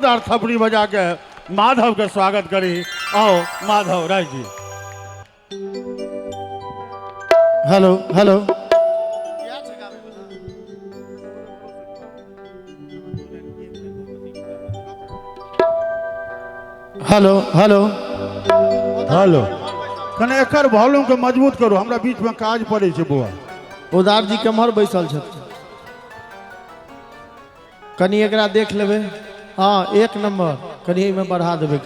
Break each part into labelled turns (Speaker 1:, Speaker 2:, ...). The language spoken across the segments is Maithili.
Speaker 1: जोरदार थपड़ी बजा के माधव के स्वागत करी। आओ Madhav Rai ji.
Speaker 2: Hello hello. Hello hello
Speaker 1: hello. कने एकर वॉल्यूम के मजबूत करू, हमरा बीच में काज पड़ै छै बौआ।
Speaker 2: उदार जी केम्हर बैसल छथिन? कनि एकरा देख लेबै। हाँ एक नंबर, कनि एहिमे बढ़ा देबै।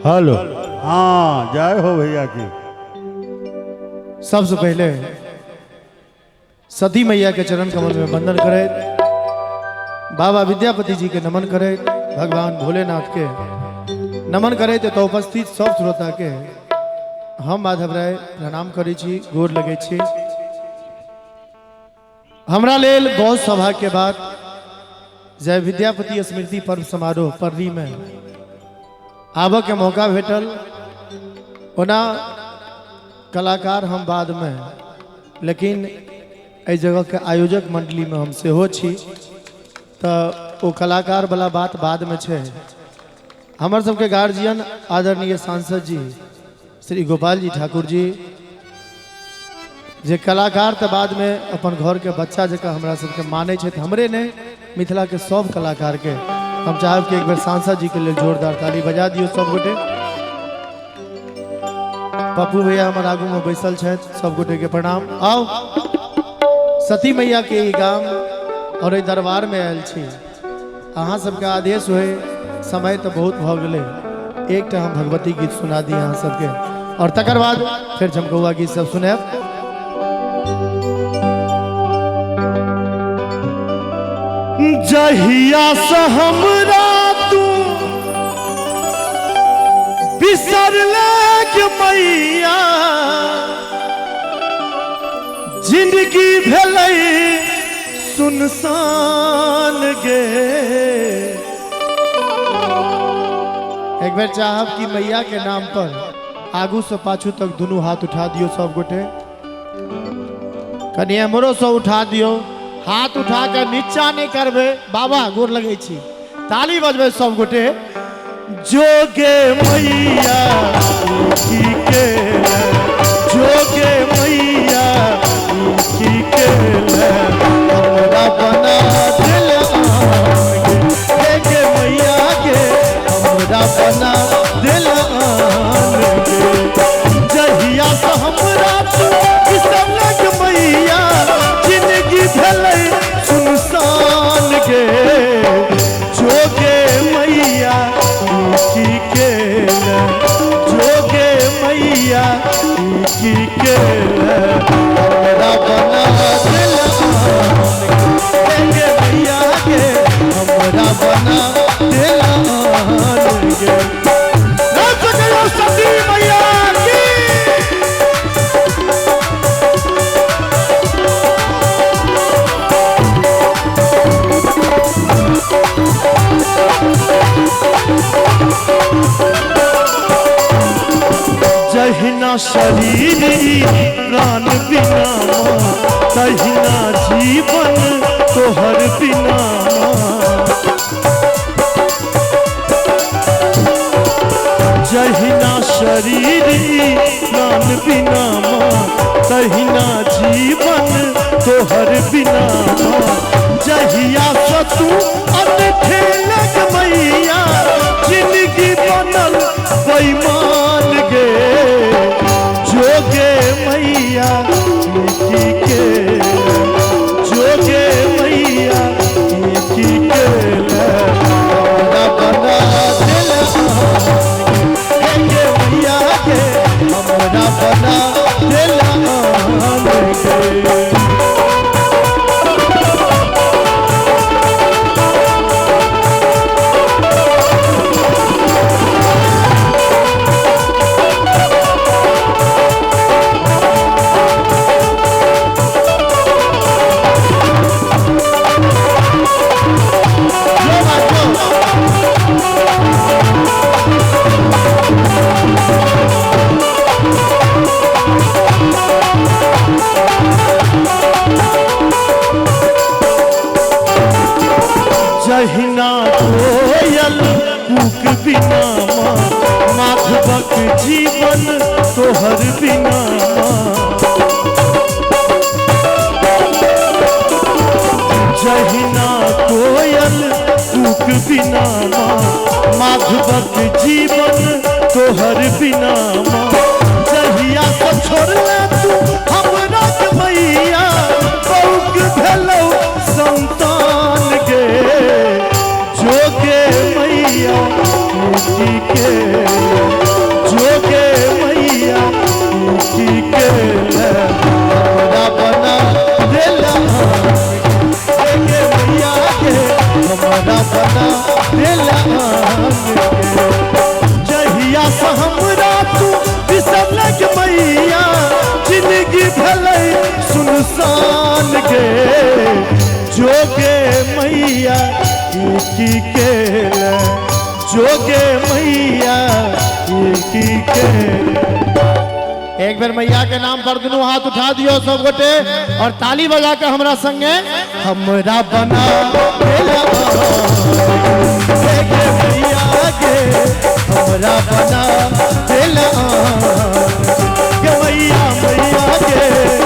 Speaker 1: हेलो। हाँ जय हो भैया की।
Speaker 2: सबसे पहले सती मैया के चरण कमल में वंदन करैत, बाबा विद्यापति जी के नमन करैत, भगवान भोलेनाथ के नमन करैत एतऽ उपस्थित सब श्रोता के हम माधव राय प्रणाम करै छी, गोर लगै छी। हमरा लेल बहुत सौभाग्य के बात जय विद्यापति स्मृति पर्व समारोह पर्री में आबऽ के मौका भेटल। ओना कलाकार हम बाद में, लेकिन एहि जगह के आयोजक मंडली में हम सेहो छी, तऽ ओ कलाकार वाला बात बाद में छै। हमर सबके गार्जियन आदरणीय सांसद जी श्री गोपाल जी ठाकुर जी, जे कलाकार तऽ बाद में अपन घर के बच्चा जकाँ हमरा सबके मानै छथि, हमरे नहि मिथिला के सब कलाकार के। हम चाहब कि एक बेर सांसद जी के लेल जोरदार ताली बजा दियौ सब गोटे। पप्पू भैया हमर आगू में बैसल छथि, सब गोटे के प्रणाम। आउ सती मैया के ई गाम और एहि दरबार में आयल छी। अहाँ सबके आदेश होय, समय तऽ बहुत भऽ गेलै, एकटा हम भगवती गीत सुना दी अहाँ सबके और तकर बाद फेर झमकौआ गीत सब सुनायब।
Speaker 1: जहिया से हमरा तू बिसरले के मैया, जिंदगी भेलै सुनसान गे।
Speaker 2: एक बेर चाहब कि मैया के नाम पर आगू से पाछू तक दुनू हाथ उठा दियो सब गोटे, कनि एम्हरो से उठा दियो। हाथ उठा के नीचा नहीं करबे बाबा, गोर लगै छी, ताली बजबे सब गोटे।
Speaker 1: जोगे मैया की के, जोगे मैया की के,
Speaker 2: हमरा बना दिल आन गे मैया के, हमरा बना दिल आन गे।
Speaker 1: जहिया से हमरा तू बिसरलक मैया, जिंदगी भेलै सुनसान गे। जोगे मैया की के, जोगे मैया की के,
Speaker 2: हमरा बना दिल आन गे मैया के, हमरा बना दिल आन गे।
Speaker 1: सती मैया की। जहिना शरीर प्राण बिना माँ, तहिना जीवन तोहर बिना माँ। जहिना शरीर प्राण बिना माँ, तहिना जीवन तोहर बिना माँ। जहिया से तू अनठेलक मैया, जिंदगी बनल बेईमान गे। जोगे मैया की के, जोगे मैया की के,
Speaker 2: हमरा बना दिल आन गे मैया के, हमरा बना दिल आन गे। तोहर बिना माँ। जहिना कोयल कूक बिना माँ, माधवक जीवन तोहर बिना माँ। जहिया से छोड़ले तू हमरा के मैया, बौक भेलौ संतान गे। जोगे मैया की के, जोगे मैया की के, हमरा बना देला गे मैया के, हमरा बना देला गे। जहिया से हमरा तू बिसरलक मैया, जिंदगी भेलै सुनसान गे। जोगे मैया की के, जोगे मैया की के। एक बेर मैया के नाम पर दुनू हाथ उठा दियो सब गोटे और ताली बजा के हमरा संगे हमरा बना देला गे मैया गे, हमरा बना देला गे मैया, मैया गे।